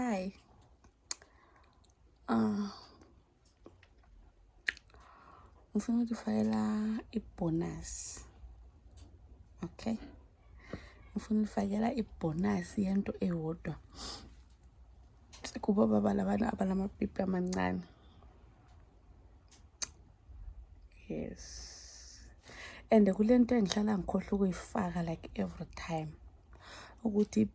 Hi. Ngifuna ukufakela ibonus. Okay. Ngifuna ukufakela ibonus yento eyodwa. Kuba baba labantu abanamapipi amancane. Yes. And kulento engihlala ngikhohle ukuyifaka like every time. Ukuthi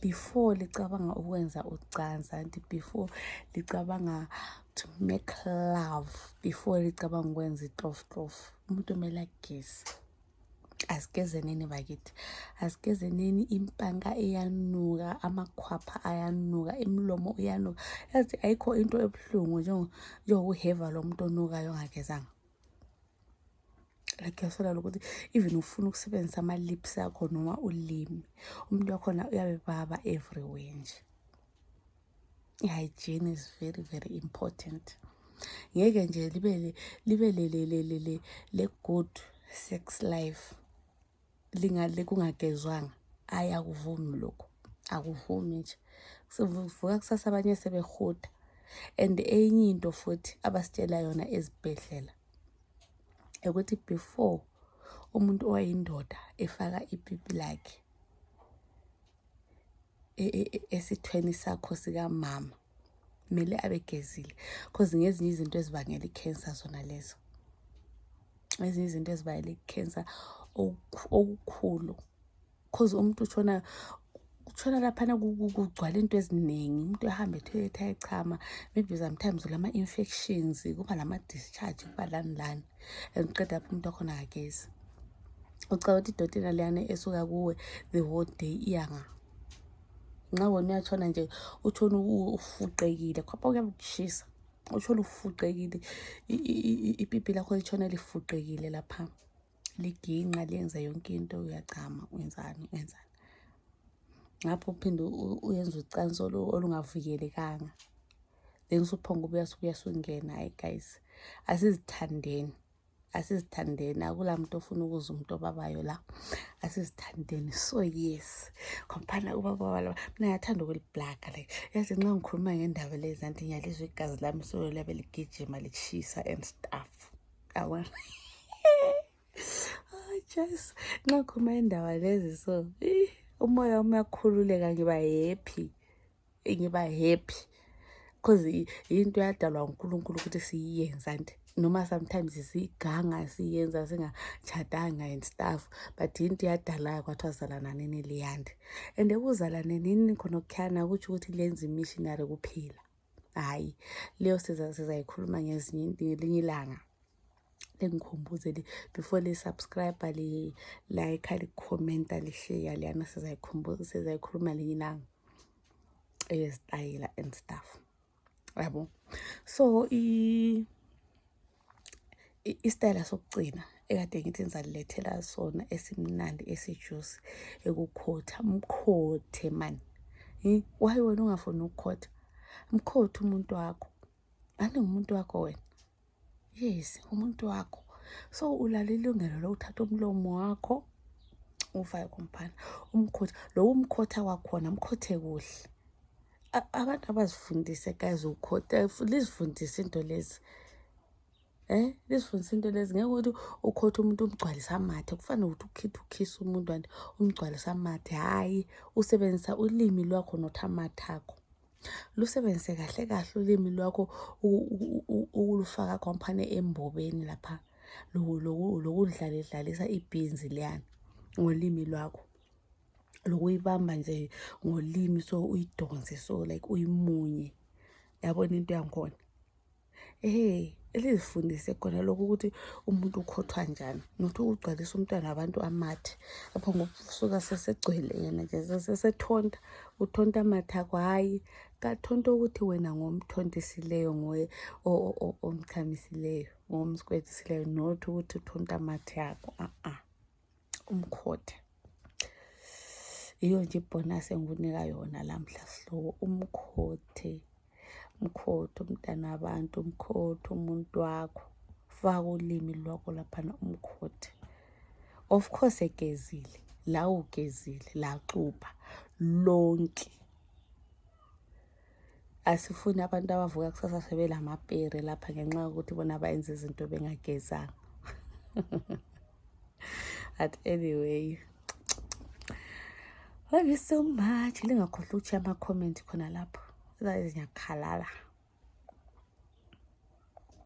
before licabanga ukwenza ucansi, anti before licabanga to make love, before licabanga ukwenza itofu, umuntu kumele ageze. Asigeze nini bakithi? Asigeze nini impanga eyanuka, amakhwapha ayanuka, imlomo uyanuka. Yazi ayikho into ebuhlungu njengokuheva lo muntu onukayo ongagezanga. Like yasola ukuthi even ufuna ukusebenzisa ama lips akho noma ulimi, umuntu wakhona uyabe baba everywhere nje. Hygiene is very very important. Ngeke nje libe le good sex life lingale kungagezwanga. Ayakuvumi lokho. Akuvumi nje. Sivuka kusasa abanye sebehuda. And enye into futhi abasitshela yona ezibhedlela ukuthi before umuntu oyindoda efaka ipipi lakhe esithweni sakho sika mama kumele abegezile, because ngezinye izinto ezibangela icancer zona lezo. Ezinye izinto ezibangela icancer okukhulu, because umuntu utshona lapha kugcwala into eziningi, umuntu ehamba etoilet ayechama, maybe sometimes lama infections, kuba lama discharge, kuba lani and qeda lapho umuntu wakhona akagezi. Ucabanga ukuthi idotela leyana esuka kuwe the whole day iyanga. Nxa wona uyatshona nje utshona ufuqekile, khapha kuyakushisa. Utshona ufuqekile, ipipi lakho litshona lifuqekile lapha. Liginqa lenza yonke into, uyachama, wenzani. Ngapho uphinde uyenza ucansi olungavikelekanga. Then usuphonga uyasungena. Hayi guys, asizithandeni. Akula muntu ofuna ukuza umuntu obabayo la. Asizithandeni. So yes, kompana ubaba la mina ngiyathanda ukuliblaga like. Yazi nxa ngikhuluma ngendaba lezi anti ngiyalizwa igazi lami so labe ligijima lishisa and stuff. Awona. Oh just nxa ngikhuluma indaba lezi so umoya uyakhululeka, ngiba happy because into yadalwa uNkulunkulu ukuthi siyenze anti noma sometimes siganga siyenza singachadanga and stuff, but into yadala kwathi wazalana nini liyanda. And ukuzalana nini khona okukhana ukuthi lenze missionary kuphela. Hayi, leyo sizayikhuluma ngelinye ilanga. Lengikhumbuze before le subscribe, le like, le comment, le share liyana sizayikhuluma linye ilanga. Style and stuff. Yabo. So istyle sokugcina ekade ngithi ngizalilethela sona esimnandi esijuice ekukhotha. Mkhothe man. Why wena ungafuni ukukhotha? Mkhothe umuntu wakho. Ani umuntu wakho wena. Yes, umuntu wakho. So ulalilungelo lokuthatha umlomo wakho ufake komphana. Umkhotha. Lo umkhotha wakhona mkhothe kuhle. Abantu abazifundise guys ukhotha, lizifundise into lezi. Lizifundise into lezi. Ngeke ukuthi ukhotha umuntu umgcwalisa amathe. Kufanele ukuthi ukhisa umuntu and umgcwalisa amathe. Hayi, usebenzisa ulimi lwakho nothamathi akho. Lusebenzise kahle ulimi lwakho ukulufaka komphane embobeni lapha. Lokudlalisa ibhinzi liyana ngolimi lwakho. Lokuyibamba nje ngolimi so uyidonse so like uyimunye. Yabona into yangikhona. Elizifundise khona lokho ukuthi umuntu ukhothwa njani. Nokuthi ugcwalisa umntwana abantu amathe. Lapho ngokusuka sesegcwele yena nje sesethonta, uthonta amathe akho. Hayi, kathonta ukuthi wena ngomthontisileyo ngoye omchamisileyo, ngomskwetisileyo, not ukuthi uthonta amathe akho. Umkhothe. Iyo nje ibonus engikunika yona lamhla sihloko. Umkhothe umntana wabantu, umkhothe umuntu wakho. Faka ulimi lwakho laphana umkhothe. Of course egezile, la ugezile, la xuba lonke. asifuni abantu abavuka kusasa sebela amapere lapha ngenxa yokuthi bona bayenza izinto bengagezanga. But anyway, love you so much. Lingakhohlwa ukushiya ama-comment khona lapho. Otherwise ngiyakhalala.